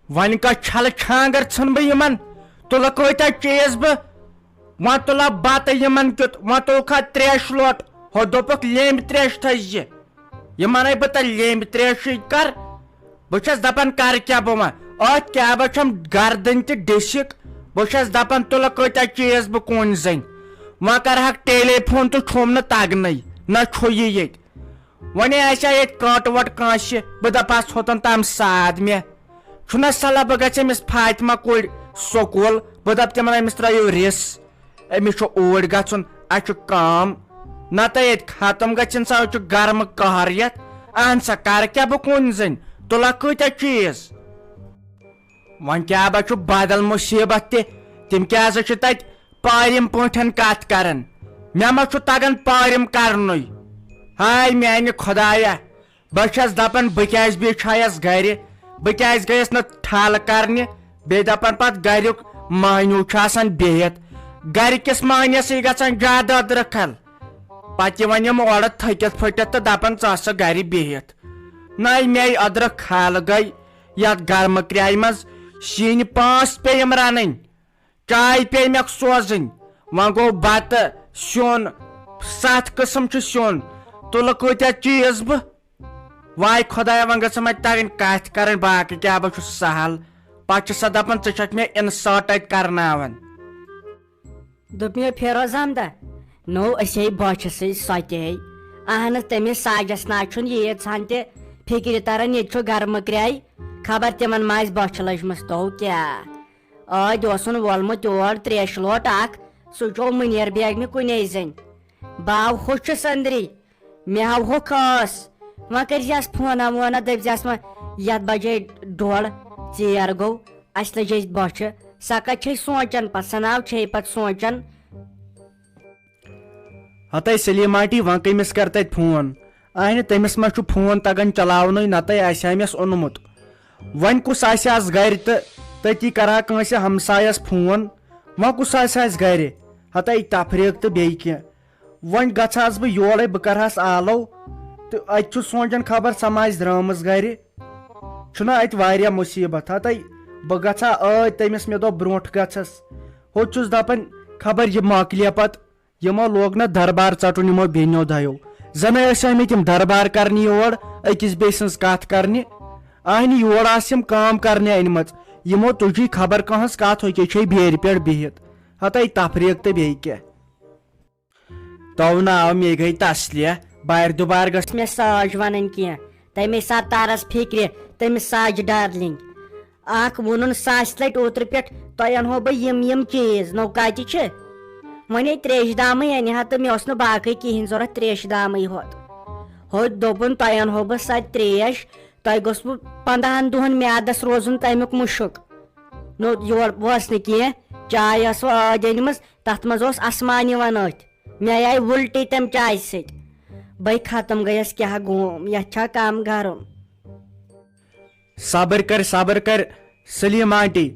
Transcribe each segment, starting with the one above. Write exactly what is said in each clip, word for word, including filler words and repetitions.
وۄنۍ کتھ چھلہٕ چھانگر ژھٕن بہٕ یِمن؟ تُلہٕ کۭتیاہ چیٖز بہٕ؟ وۄنۍ تُلہ بتہٕ یِمن کیُت، وۄنۍ تُلکھا تریش لوٹ، ہُہ دوٚپُکھ لیٚمبۍ تریش تھٲیزِ۔ یِمن ہے بہٕ تیٚلہِ لیٚمبۍ تریشٕے کر۔ بہٕ چھَس دَپان، کَرٕ کیٛاہ بہٕ وۄنۍ؟ أتھۍ کیبَس چھَم گردٕنۍ تہِ ڈِسِک۔ بہٕ چھَس دَپان، تُلہٕ کۭتیٛاہ چیٖز بہٕ کُنۍ زٔنۍ۔ وۄنۍ کَرٕ ہاکھ ٹیلی فون تہٕ چھوٚم نہٕ تَگنَے، نہ چھُ یہِ ییٚتہِ۔ وۄنۍ آسہِ ہا ییٚتہِ کٲنٛٹہٕ وٲنٛٹہٕ کانٛسہِ، بہٕ دَپہٕ ہَس، ہوٚتَن تام ساد مےٚ۔ چھُنہ صلاح بہٕ گژھٕ أمِس فاطمہ کورِ سکوٗل، بہٕ دَپہٕ تِمَن، أمِس ترٛٲیِو رِس۔ أمِس چھُ اوٗرۍ گژھُن، اَسہِ چھُ کٲم۔ نَتہٕ ییٚتہِ ختم گژھِ اِنسان، چھُ گرمہٕ قہر یَتھ۔ اَہَن سا، کَرٕ کیٛاہ بہٕ کُنۍ زٔنۍ؟ تُلہ کۭتیٛاہ چیٖز؟ وۄنۍ کیٛاہ با چھُ بدل مُصیٖبت تہِ؟ تِم کیٛازِ چھِ تَتہِ پارِم پٲٹھۍ کَتھ کَران؟ مےٚ ما چھُ تَگان پارِم کَرنُے؟ ہاے میٛانہِ خۄدایا! بہٕ چھَس دَپان، بہٕ کیٛازِ بیٖٹھایَس گَرِ؟ بہٕ کیٛازِ گٔیَس نہٕ ٹھَل کَرنہِ؟ بیٚیہِ دَپان پَتہٕ گَریُک مٔہنیوٗ چھُ آسان بِہِتھ۔ گَرِکِس مٔہنِوِسٕے گژھان زیادٕ أدرَکھ کھَل۔ پَتہٕ یِوان یِم اورٕ تھٔکِتھ پھٔٹِتھ تہٕ دَپان، "ژٕ آس سا گَرِ بِہِتھ۔" نَے مے أدرَکھ کھَل گٔے یَتھ گَرمہٕ کرٛایہِ منٛز۔ سِنۍ پانٛژھ پیٚیَم رَنٕنۍ۔ چاے پیٚیہِ مےٚ سوزٕنۍ۔ وۄنۍ گوٚو بَتہٕ، سیُن، سَتھ قٕسٕم چھُ سیُن۔ تُلہٕ کۭتیٛاہ چیٖز بہٕ؟ واے خۄدایا، وۄنۍ گٔژھٕم اَتہِ تَگٕنۍ کَتھِ کَرٕنۍ، باقٕے کیٛاہ بہٕ چھُس سَہَل۔ پَتہٕ چھِ سۄ دَپان، "ژٕ چھَکھ مےٚ insult اَتہِ کَرناوان۔" دوٚپ مےٚ، "فیروز احمدہ، نو أسے بۄچھِ سۭتۍ سۄ تہِ ہے۔ اہن حظ، تٔمِس ساجَس نہ چھُنہٕ ییٖژ ہَن تہِ فِکرِ تَران، ییٚتہِ چھُ گَرمہٕ کرٛاے، خبر تِمَن ما آسہِ بۄچھِ لٔجمٕژ تو کیٛاہ۔" ٲدۍ اوسُن وولمُت یور تریشہِ لوٹ اکھ، سُہ چوو مُنیر بیگمہِ کُنے زٔنۍ۔ باو ہوٚچھُس أنٛدری، مےٚ ہاو ہوٚکھ ٲس۔ وۄنۍ کٔرۍ زیس فونہ وونہ، دٔپۍ زیس وۄنۍ یتھ بجے ڈۄڑ ژیر گوٚو، اسہِ لٔج أسۍ بۄچھِ۔ سۄ کتہِ چھے سونچان پتہٕ، سۄ ناو چھے پتہٕ سونچان۔ ہتے سلیم آنٹی، وۄنۍ کٔمِس کر تتہِ فون؟ اہنہِ، تٔمِس ما چھُ فون تگان چلاونُے، نتہٕ آسہِ ہا أمِس اوٚنمُت۔ وۄنۍ کُس آسہِ آز گرِ تہٕ تٔتی کرٕ ہا کٲنٛسہِ ہمسایس فون۔ وۄنۍ کُس آسہِ آز گرِ؟ ہتے تفریٖق تہٕ بیٚیہِ کینٛہہ۔ وۄنۍ گژھٕ ہاس بہٕ یورے، بہٕ کرٕ ہاس آلو تہٕ اتہِ چھُ سونٛچان خبر سۄ ما آسہِ درٛامٕژ گرِ۔ چھُنہ اتہِ واریاہ مُصیٖبت۔ ہتے بہٕ گژھٕ ہا ٲدۍ تٔمِس، مےٚ دوٚپ برونٛٹھ گژھس۔ ہوٚت چھُس دپان خبر یہِ مۄکلہِ پتہٕ۔ یِمو لوگ نہ دربار ژٹُن، یِمو بیٚنیو دۄیو۔ زنہٕ ٲسۍ آمٕتۍ یِم دربار کرنہِ یور، أکِس بیٚیہِ سٕنٛز کتھ کرنہِ۔ اہنہِ یور آسہٕ یِم کٲم کرنہِ أنمٕژ۔ یِمو تُجی خبر کہنٛز کتھ، ہُہ کیٛاہ چھے بیرِ پٮ۪ٹھ بِہِتھ۔ ہتے تفریٖق تہٕ بیٚیہِ کیٛاہ۔ تو نہ آو مے گٔے تسلیہ، بارِ دُبارٕ گٔژھ۔ مےٚ ساج ونٕنۍ کینٛہہ، تمے ساتہٕ تارس فکرِ، تٔمِس ساجہِ ڈارلنگ۔ اکھ ووٚنُن ساسہِ لٹہِ اوترٕ پٮ۪ٹھ، تۄہہِ انہو بہٕ یِم یِم چیٖز، نو کتہِ چھِ؟ وۄنۍ ہے تریشہِ دامٕے انہِ ہا تہٕ مےٚ اوس نہٕ باقٕے کِہیٖنۍ ضوٚرتھ، تریشہِ دامٕے ہوت۔ ہوٚتۍ دوٚپُن، تۄہہِ انہو بہٕ سۄ تریش، تۄہہِ گوٚژھوٕ پندہن دۄہن میادس روزُن تمیُک مُشُک۔ نو یور اوس نہٕ کینٛہہ، چاے ٲسوٕ ٲدۍ أنمٕژ، تتھ منٛز اوس اسمان یِوان أتھۍ۔ مےٚ آیہِ وُلٹی تمہِ چایہِ سۭتۍ۔ بے ختم گٔیس، کیٛاہ گوم، یتھ چھا کم گرُن؟ صبر کر، صبر کر، سلیم آنٹی۔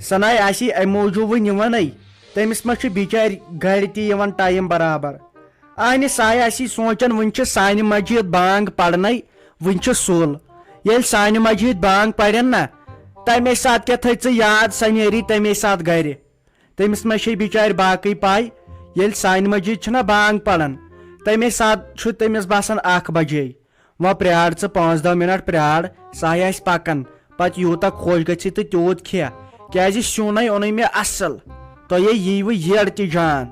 سناے آسی امہِ موٗجوٗبٕے نِوانٕے۔ تٔمِس ما چھُ بِچارِ گرِ تہِ یِوان ٹایم برابر؟ اہنہِ ساے آسی سونٛچان، وُنہِ چھِ سانہِ مسجد بانگ پرنَے، وُنہِ چھِ سُل۔ ییٚلہِ سانہِ مسجد بانگ پرن نا، تمے ساتہٕ کیٛاہ تھٲے ژٕ یاد، سۄ نیری تمے ساتہٕ گرِ۔ تٔمِس ما چھے بِچارِ باقٕے پَے، ییٚلہِ سانہِ مسجد چھِنہ بانگ پران، تمے ساتہٕ چھُ تٔمِس باسان اکھ بجے۔ وۄنۍ پرٛار ژٕ پانٛژھ دَہ منٹ پرٛار، سۄ ہے آسہِ پکان۔ پتہٕ یوٗتاہ خۄش گژھِ تہٕ تیوٗت کھےٚ، کیٛازِ سیُن ہے اوٚنُے مےٚ اصل۔ تۄہہِ ییٖوٕ یٔڑ تہِ جان۔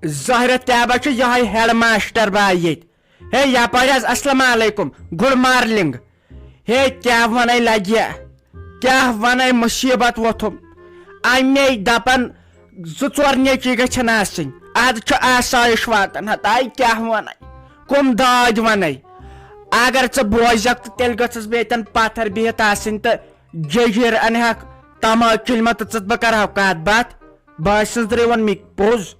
ظٲہرہ طیبہ چھُ یِہوٚے ہیڈ ماسٹر باے ییٚتہِ۔ ہے یپٲرۍ حظ، السلام علیکم، گڈ مارننگ۔ ہے کیٛاہ ونے لگہِ، کیٛاہ ونے مصیبت ووٚتھُم۔ اَمے دپان زٕ ژور نیٚچی گژھن آسٕنۍ، ادٕ چھُ آسٲیِش واتان۔ ہتاے کیٛاہ ونے، کُم دٲدۍ ونے۔ اگر ژٕ بوزکھ تہٕ تیٚلہِ گٔژھٕس بہٕ ییٚتٮ۪ن پتھر بِہِتھ آسٕنۍ تہٕ جٔجیٖر انہکھ تماکھ چُلمہ تہٕ ژٕ تہٕ بہٕ کرہو کتھ باتھ۔ باسہِ سٕنٛز درے ووٚن مےٚ پوٚز۔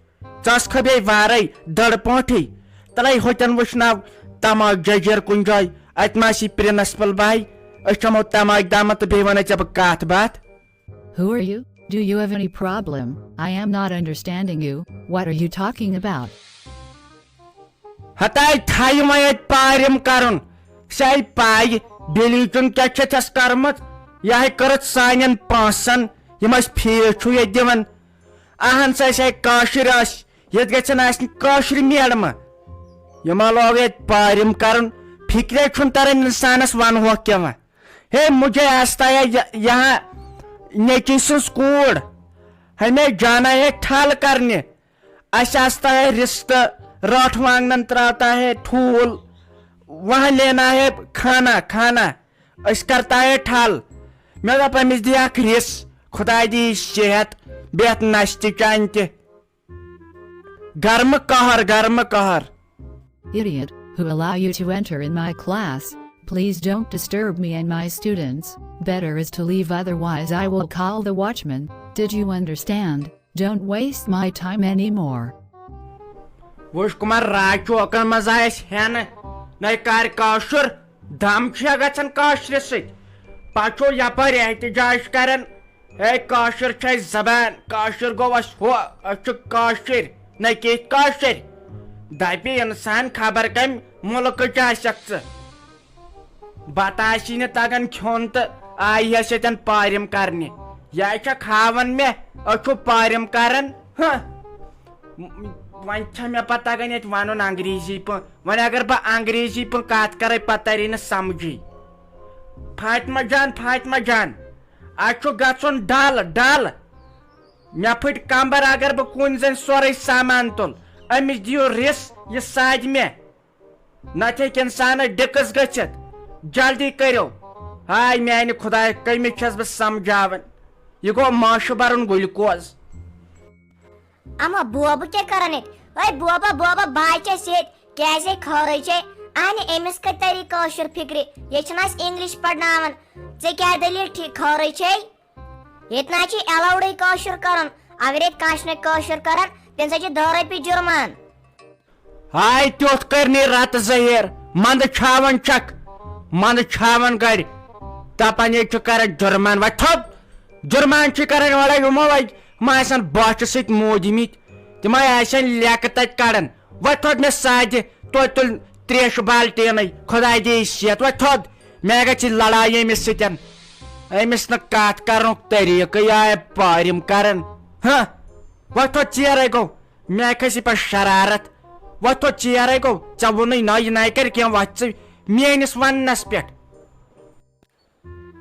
ژس کھبے وارے دٔڑ پٲٹھی۔ تلے ہوتن وٕچھناو تماک ججر کُنہِ جایہِ۔ اتہِ ما آسی پرنسپل بھاے؟ أسۍ چمو تماک دامہ تہٕ بیٚیہِ ونہٕ ژےٚ بہٕ کتھ باتھ۔ Who are you? Do you have any problem? I am not understanding you. What are you talking about? ہتاے تھایہِ وۄنۍ اتہِ پارِم کرُن۔ سۄ آیہِ پایہِ، بِلیٖچِنٛگ کیٛاہ چھِ اَتھَس کٔرمٕژ؟ یہِ ہے کٔرٕتھ سانٮ۪ن پونٛسَن، یِم اَسہِ فیٖس چھُو ییٚتہِ دِوان۔ اَہَن سا، أسۍ ہے کٲشِرۍ ٲسۍ، ییٚتہِ گژھن آسنہِ کٲشرِ میڈمہٕ۔ یِمو لوگ ییٚتہِ پارِم کَرُن، فِکرے چھُنہٕ تَران اِنسانَس وَنہوکھ کیٛاہ وۄنۍ۔ ہے، مجھے آستا ہے یہ-، یہاں نیٚچی سٕنٛز کوٗر، ہمیں جانا ہے ٹھل کرنہِ۔ اَسہِ آستا ہے رِستہٕ، رٲٹھ وانٛگنَن ترٛاوتا ہے ٹھوٗل، وہاں لینا ہے کھانا، کھانا، أسۍ کرتا ہے ٹھل۔ مےٚ دوٚپ أمِس دِ اکھ رِس، خۄداے دِیہِ صحت، بیٚیہِ اَتھ نستہِ چانہِ تہِ۔ گرمہٕ قہر، گرمہٕ قہر۔ Idiot, who allow you to enter in my class? Please don't disturb me and my students. Better is to leave, otherwise I will call the watchman. Did you understand? Don't waste my time anymore. وٕچھ کُمن راے چوکن منٛز آے أسۍ ہٮ۪نہٕ۔ نَے کر کٲشُر، دم چھُیا گژھان کٲشرِس سۭتۍ؟ پتہٕ چھُو یپٲرۍ احتجاج کران، ہے کٲشُر چھِ اَسہِ زبان، کٲشُر گوٚو اَسہِ ہُہ، أسۍ چھِ کٲشِرۍ، نہ کِتھ کٲشِرۍ۔ دَپہِ اِنسان خبر کَمہِ مُلکٕچ آسٮ۪کھ ژٕ۔ بَتہٕ آسی نہٕ تَگان کھیوٚن تہٕ آیہِ ہَس ییٚتٮ۪ن پارِم کَرنہِ۔ یہِ چھےٚ کھاوان مےٚ، أسۍ چھُ پارِم کَران، ہہ۔ وۄنۍ چھےٚ مےٚ پَتہٕ تَگان ییٚتہِ وَنُن انگریٖزی پٲٹھۍ۔ وۄنۍ اگر بہٕ انگریٖزی پٲٹھۍ کَتھ کَرَے، پَتہٕ تَرِ نہٕ سَمجھی۔ فاطمہ جان، فاطمہ جان، اَسہِ چھُ گژھُن ڈل، ڈل۔ مےٚ پھٕٹۍ کمبر اگر بہٕ کُنۍ زٔنۍ سورُے سامان تُل۔ أمِس دِیِو رِس، یہِ سادِ مےٚ۔ نتہٕ ہیٚکہِ انسانس ڈِکس گٔژھِتھ۔ جلدی کٔرِو۔ ہاے میانہِ خدایہِ، کٔمِس چھَس بہٕ سمجھاوان؟ یہِ گوٚو ماشہٕ برُن گُلۍ کوز۔ اما بوبہٕ کیٛاہ کران ییٚتہِ؟ ہے بوبا، بوبا، بہٕ ہاے چھَس ییٚتہِ۔ کیٛازِ ہے خٲرٕے چھے؟ اہنہِ أمِس کتہِ تری کٲشُر فکرِ؟ ییٚتہِ چھِنہٕ اَسہِ English پرناوان۔ ژےٚ کیٛاہ دٔلیٖل؟ ٹھیٖک خٲرٕے چھے؟ ییٚتہِ نہ حظ چھِ allowed کٲشُر کرُن۔ اگر ییٚتہِ کانٛہہ چھُنہٕ کٲشُر کران، تٔمِس حظ چھِ دَہ رۄپیہِ جُرمان۔ ہاے تیُتھ کٔرۍ نہٕ رتہٕ زٔہیر، منٛدٕ چھاوان چھکھ، منٛدٕ چھاوان گرِ، دپان ییٚتہِ چھُ کران جُرمان۔ وۄتھ تھوٚد، جُرمان چھِ کران اورے، یِمو وۄنۍ ما آسن بۄچھِ سۭتۍ موٗدمٕتۍ، تِمے آسن لیکہٕ تتہِ کڑان۔ وۄتھ تھوٚد مےٚ سادِ، توتہِ تُل تریشہِ بالٹیٖنٕے، خۄداے دِیہِ صحت۔ وۄتھ تھوٚد، مےٚ گژھِ لڑایہِ أمِس سۭتۍ، أمِس نہٕ کتھ کرنُک طریٖقہٕ، یہِ آیہِ پارِم کران۔ ہہ، وۄتھ تھوٚد، ژیرے گوٚو۔ مےٚ کھسہِ پتہٕ شرارت۔ وۄتھ تھوٚد، ژیرے گوٚو، ژےٚ ووٚنُے نہ، یہِ نَے کرِ کینٛہہ، وۄتھ ژٕ میٲنِس وننس پٮ۪ٹھ۔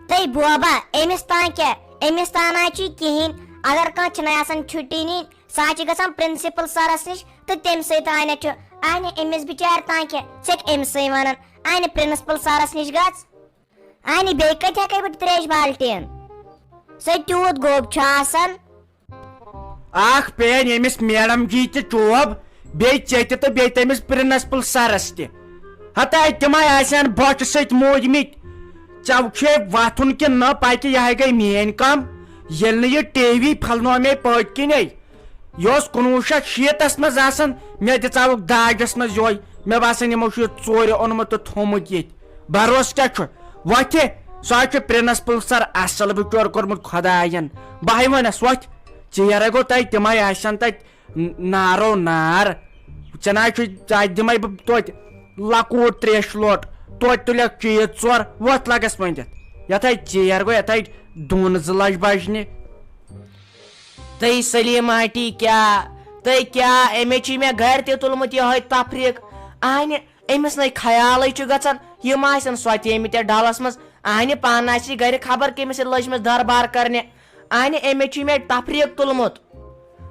تہٕ بوبا، أمِس تام کیٛاہ؟ أمِس تام نہ چھُے کِہیٖنۍ۔ اگر کانٛہہ چھُنَے آسان چھُٹی نِنۍ، سُہ حظ چھُ گژھان پرنسپل سرس نِش تہٕ تٔمۍ سٕے تام چھُ۔ اہنہِ أمِس بِچارِ تام کیٛاہ؟ ژٕ ہیٚکھ أمِس سٕے وَنان، اہنہِ پرنسپل سرس نِش گژھ۔ اہنہِ بیٚیہِ کَتہِ ہٮ۪کَے بہٕ ترٛیش بالٹیٖن؟ سُہ تیوٗت گوٚب چھُ آسان۔ اکھ پین ییٚمِس میڈم جی تہِ چوب، بیٚیہِ ژےٚ تہِ تہٕ بیٚیہِ تٔمِس پرنسپل سرس تہِ۔ ہتا تِمے آسن بۄچھِ سۭتۍ موٗدمٕتۍ۔ ژےٚ چھے وۄتھُن کِنہٕ نہ پکہِ، یہِ ہے گٔے میٲنۍ کٲم۔ ییٚلہِ نہٕ یہِ ٹی وی پھلنو مےٚ پٔتۍ کِنے، یہِ اوس کُنوُہ شیٚتھ شیٖتس منٛز آسان، مےٚ دِژاوُکھ داجس منٛز یۄہے۔ مےٚ باسان یِمو چھُ یہِ ژورِ اوٚنمُت تہٕ تھوٚومُت ییٚتہِ۔ بروسہٕ کیٛاہ چھُ؟ وۄتھِ، سُہ حظ چھُ پرنسپل سر اصل بچور کوٚرمُت خۄداین۔ بہٕ ہے ونس وۄتھ، ژیر ہے گوٚو تۄہہِ، تِمے آسن تتہِ ن-، نارو نار۔ ژےٚ نہ حظ چھُے، ژےٚ دِمے بہٕ توتہِ لۄکوٗٹ تریشہِ لوٹ، توتہِ تُلکھ چیٖز ژور، وۄتھ لگس وۄنۍ دِتھ۔ یتھ ہے ژیر گوٚو، یتھ ہے دوٗنہٕ زٕ لچھ بجنہِ۔ تہٕ سلیٖم آنٹی کیٛاہ، تہٕ کیٛاہ، أمۍ چھُے مےٚ گرِ تہِ تُلمُت یِہوٚے تفریٖق۔ اہنہِ، أمِس نَے خیالٕے چھُ گژھان، یِم آسن سۄتیمٕتۍ یَتھ ڈَلَس منٛز۔ اہنہِ، پانہٕ آسہِ گرِ خبر کٔمِس سۭتۍ لٔجمٕژ دربار کرنہِ۔ اہنہِ، أمِس چھُے مےٚ تفریٖق تُلمُت۔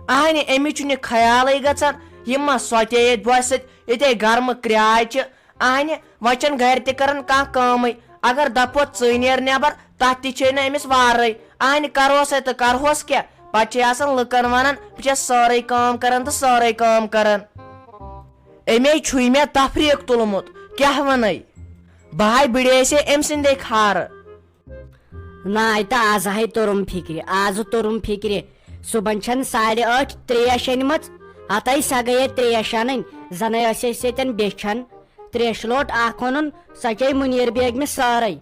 اہنہِ، أمِس چھُنہٕ خیالٕے گژھان، یِم ما سۄتے ییٚتہِ بۄچھِ سۭتۍ، ییٚتے گرمہٕ کرٛاے چھِ۔ اہنہِ، وۄنۍ چھَنہٕ گرِ تہِ کران کانٛہہ کٲمٕے۔ اگر دپوس ژٕے نیر نٮ۪بر، تتھ تہِ چھے نہٕ أمِس وارٕے۔ اہنہِ، کرہوسے تہٕ کرہوس کیٛاہ؟ پتہٕ چھے آسان لُکن ونان، بہٕ چھَس سٲرٕے کٲم کران تہٕ سٲرٕے کٲم کران۔ أمے چھُے مےٚ تفریٖق تُلمُت، کیٛاہ وَنَے؟ بہٕ ہاے بٕڈیسے أمۍ سٕنٛدے خارٕ۔ ناے تہٕ از ہاے توٚرُم فِکرِ، از توٚرُم فِکرِ۔ صُبحن چھَن ساڑِ ٲٹھِ تریش أنمٕژ۔ ہتَے سۄ گٔیے تریش اَنٕنۍ، زَنَے ٲسۍ أسۍ ییٚتٮ۪ن بیچھان۔ تریشہِ لوٹ اکھ اوٚنُن، سۄ چیٚیہِ مُنیٖر بیگمہِ سٲرٕے۔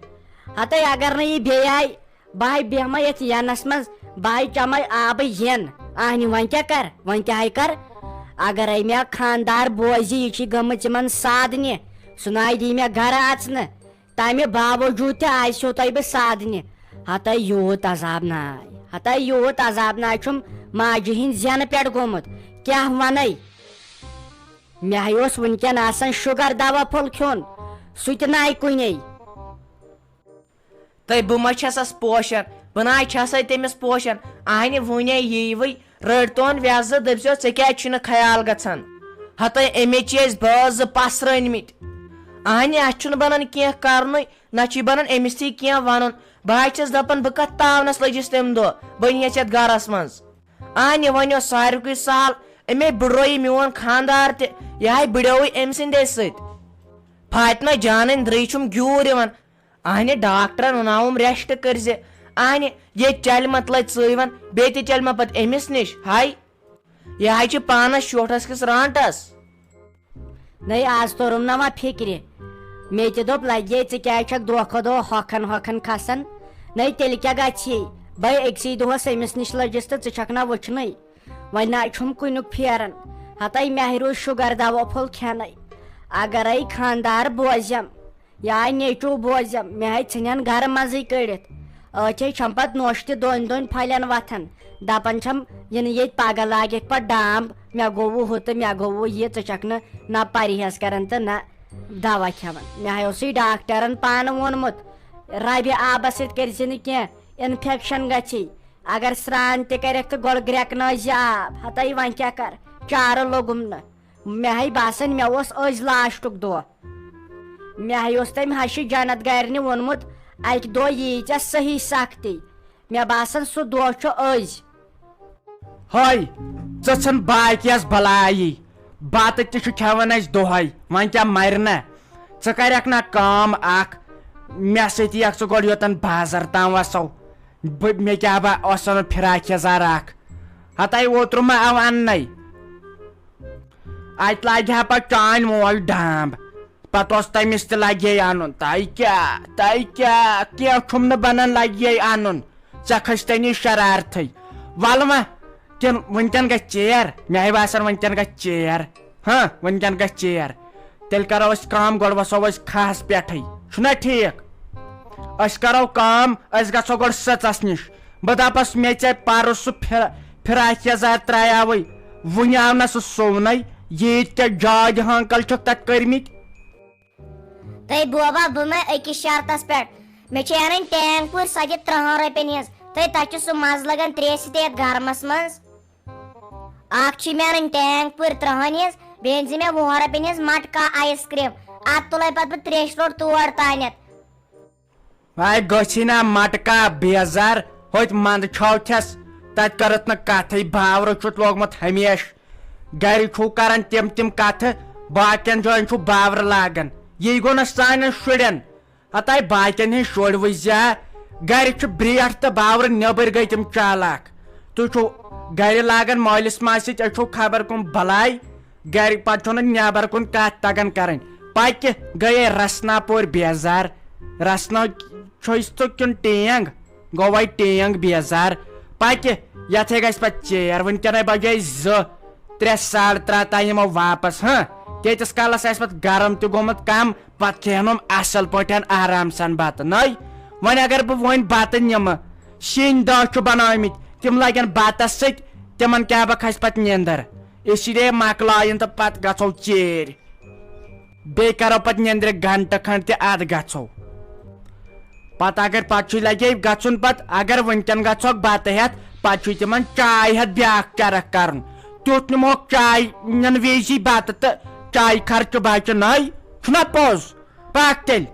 ہتَے اگر نہٕ یہِ بیٚیہِ آیہِ، بہٕ ہاے بیٚہمَے یَتھ یَنَس منٛز، بہٕ ہاے چَمَے آبہٕ یَن۔ اہنہِ وۄنۍ کیٛاہ کَرٕ، وۄنۍ تہِ ہاے کَرٕ۔ اگرے مےٚ خانٛدار بوزِ، یہِ چھِ گٔمٕژ یِمَن سادنہِ، سُہ ناے دی مےٚ گَرٕ اَژنہٕ۔ امہِ باوجود تہِ آسیو تۄہہِ بہٕ سادنہِ۔ ہتاے یوٗت عذاب ناے، ہتاے یوٗت عذاب ناے چھُم ماجہِ ہِنٛدۍ زینہٕ پٮ۪ٹھ گوٚمُت۔ کیٛاہ ونے؟ مےٚ ہے اوس وٕنکٮ۪ن آسان شُگر دوا پھوٚل کھیوٚن، سُہ تہِ ناے کُنے۔ تہٕ بہٕ ما چھسس پوشان؟ بہٕ ناے چھسے تٔمِس پوشان۔ اہنہِ وُنے ییٖوٕے، رٔٹۍ تون وٮ۪س زٕ، دٔپۍزیو، "ژےٚ کیٛازِ چھُے نہٕ خیال گژھان؟ ہتٲے، أمِچ چھِ أسۍ بٲژ زٕ پسرٲنۍ مٕتۍ۔ اہنہِ، اَسہِ چھُنہٕ بنان کینٛہہ کرنُے، نہ چھُے بنان أمِس تھی کینٛہہ ونُن۔ بہٕ حظ چھَس دپان، بہٕ کتھ تاونس لٔجِس تمہِ دۄہ بٔنۍ ہیژ یتھ گرس منٛز؟ اہنہِ، وۄنۍ اوس ساروٕے کھۄتہٕ سہل، أمے بٕڈرٲیی میون خاندار تہِ، یہِ ہاے بٕڈیوٕے أمۍ سٕنٛدے سۭتۍ۔ فاطمہ جانٕنۍ درٕے چھُم گیوٗر یِوان۔ اہنہِ، ڈاکٹرن وناوُم ریسٹ کٔرزِ۔ اہنہِ، ییٚتہِ چلہِ مہ تلے ژٕے ون، بیٚیہِ تہِ چلہِ مہ پتہٕ أمِس نِش۔ ہاے، یہِ ہاے چھِ پانس شوٹھس کِس رانٹس۔ نٔے آز توٚرُم نہ وۄنۍ فِکرِ۔ مےٚ تہِ دوٚپ، لگے ژٕ کیٛازِ چھکھ دۄہ کھۄتہٕ دۄہ ہۄکھان ہۄکھان کھسان؟ نٔے تیٚلہِ کیٛاہ گژھی؟ بے أکسٕے دۄہس أمِس نِش لٔجِس تہٕ ژٕ چھکھ نہ وٕچھنٕے۔ وۄنۍ نہ چھُم کُنیُک پھیران۔ ہتاے مےٚ روٗز شُگر دوا پھوٚل کھٮ۪نَے۔ اگرے خاندار بوزٮ۪م یا نیٚچوٗ بوزٮ۪م، مےٚ ہے ژھٕنن گرٕ منٛزٕے کٔڑِتھ۔ أتھۍ چھم پتہٕ نوٚش تہِ دۄن دۄن پھلٮ۪ن وتھان۔ دپان چھم، یِنہٕ ییٚتہِ پگہہ لاگکھ پتہٕ ڈامب، مےٚ گوٚوُ ہُہ تہٕ مےٚ گوٚوُ یہِ، ژٕ چھکھ نہٕ نہ پرہیز کران تہٕ نہ دوا کھٮ۪وان۔ مےٚ ہے اوسُے ڈاکٹرن پانہٕ ووٚنمُت، ربہِ آبس سۭتۍ کٔرۍ زِ نہٕ کینٛہہ، انفیکشن گژھی۔ اگر سرٛان تہِ کَرٮ۪کھ تہٕ گۄڈٕ گرٛٮ۪کنٲوۍ زِ آب۔ ہتٲے وۄنۍ کیٛاہ کَر، چارٕ لوٚگُم نہٕ۔ مےٚ ہے باسان مےٚ اوس أزۍ لاسٹُک دۄہ۔ مےٚ ہے اوس تٔمۍ ہشہِ جنت گرنہِ ووٚنمُت، اَکہِ دۄہ ییہِ ژےٚ صحیح سختی۔ مےٚ باسان سُہ دۄہ چھُ أزۍ۔ ہاے، ژٕ ژھٕن باقیَس بلایی۔ بتہٕ تہِ چھُ کھٮ۪وان أسۍ دۄہے، وۄنۍ کیٛاہ مرِ نہ؟ ژٕ کرکھ نہ کٲم اکھ، مےٚ سۭتۍ یِیَکھ ژٕ گۄڈٕ یوٚتن بازر تام وسو۔ بہٕ، مےٚ کیٛاہ با اوسن فراک یزار اکھ، ہتاے اوترٕ ما آو اننَے۔ اتہِ لاگہِ ہا پتہٕ چانۍ موج ڈامب۔ پتہٕ اوس تٔمِس تہِ لگہِ انُن۔ تۄہہِ کیٛاہ، تۄہہِ کیٛاہ، کینٛہہ چھُم نہٕ بنان، لگہِ انُن۔ ژےٚ کھٔسۍ تٔنی شرارتھٕے۔ ولہٕ وۄنۍ، کِنہٕ وٕنکٮ۪ن گژھِ ژیر؟ مےٚ ہے باسان وٕنکٮ۪ن گژھِ ژیر۔ ہاں، وٕنکٮ۪ن گژھِ ژیر۔ تیٚلہِ کرو أسۍ کٲم، گۄڈٕ وسو أسۍ کھہس پٮ۪ٹھٕے۔ چھُنا ٹھیٖک؟ أسۍ کرو کٲم، أسۍ گژھو گۄڈٕ سٕژس نِش۔ بہٕ دپس، مےٚ ژےٚ پرُس سُہ فِر-، فراک یزار ترٛایاوٕے، وُنہِ آو نہ سُہ سُونَے۔ ییٖتۍ کیٛاہ جاج ہانکل چھِکھ تتھ کٔرمٕتۍ۔ تہٕ بوبا، بہٕ مےٚ أکِس شرطس پٮ۪ٹھ، مےٚ چھِ انٕنۍ ٹینگ پوٗرۍ، سۄ دِ ترٕٛہن رۄپین ہٕنٛز۔ تہٕ تتھ چھُ سُہ مزٕ لگان ترٛیشہِ تہِ یتھ گرمس منٛز۔ اکھ چھِ مےٚ انٕنۍ ٹینگ پوٗرۍ ترٕٛہن ہٕنٛز، بیٚیہِ أنۍ زِ مےٚ وُہن رۄپین ہٕنٛز مٹکا آیس کریم۔ اتھ تُلے پتہٕ بہٕ تریش روٚٹ تور تانٮ۪تھ۔ وے گٔژھی نا مٹکا بیزار، ہوٚتۍ منٛدٕ چھو چھس، تتہِ کٔرٕتھ نہٕ کتھٕے، باورٕ چھُتھ لوگمُت ہمیشہٕ۔ گرِ چھُو کران تِم تِم کتھٕ، باقین جاین چھُو باورٕ لاگان۔ یی گوٚو نہ سانٮ۪ن شُرٮ۪ن۔ ہتاے باقین ہٕنٛدۍ شُرۍ وٕچھزِ ہا، گرِ چھِ برٛیٹھ تہٕ باورٕ نیبٕرۍ گٔے تِم چالاک۔ تُہۍ چھِو گرِ لاگان مٲلِس ماجہِ سۭتۍ، أسۍ چھِو خبر کُم بلاے۔ گرِ پتہٕ چھُو نہٕ نیبر کُن کتھ تگان کرٕنۍ۔ پکہِ گٔیے رسنا پورۍ بیزار۔ رسنا چھُے ژٕ کِنہٕ ٹینگ؟ گوٚو وۄنۍ ٹینگ بیزار۔ پکہِ، یتھے گژھِ پتہٕ ژیر۔ وٕنکیٚنے بجے زٕ، ترٛےٚ، ساڑٕ ترٛےٚ تام یِمو واپس۔ ہاں، تیٖتِس کالس آسہِ پتہٕ گرم تہِ گوٚمُت کم، پتہٕ کھیٚہنم اصل پٲٹھۍ آرام سان بتہٕ۔ نٔے، وۄنۍ اگر بہٕ وۄنۍ بتہٕ نِمہٕ، سِنۍ دہ چھُ بنٲومٕتۍ، تِم لگن بتس سۭتۍ، تِمن کیٛاہ بہ کھسہِ پتہٕ نیندر۔ اسی لیے مۄکلایِن تہٕ پتہٕ گژھو ژیٖرۍ۔ بیٚیہِ کرو پتہٕ نیندرِ گھنٹہٕ کھنڈ تہِ، ادٕ گژھو۔ پتہٕ اگر پتہٕ چھُے لگے گژھُن، پتہٕ اگر وٕنکٮ۪ن گژھوکھ بتہٕ ہٮ۪تھ، پتہٕ چھُے تِمن چاے ہٮ۪تھ بیٛاکھ چرکھ کرُن۔ تیُتھ نِمہوکھ چاے نِنہٕ وِزی بتہٕ تہٕ چایہِ خرچہٕ بچہٕ نٔے۔ چھُنا پوٚز؟ پکھ تیٚلہِ۔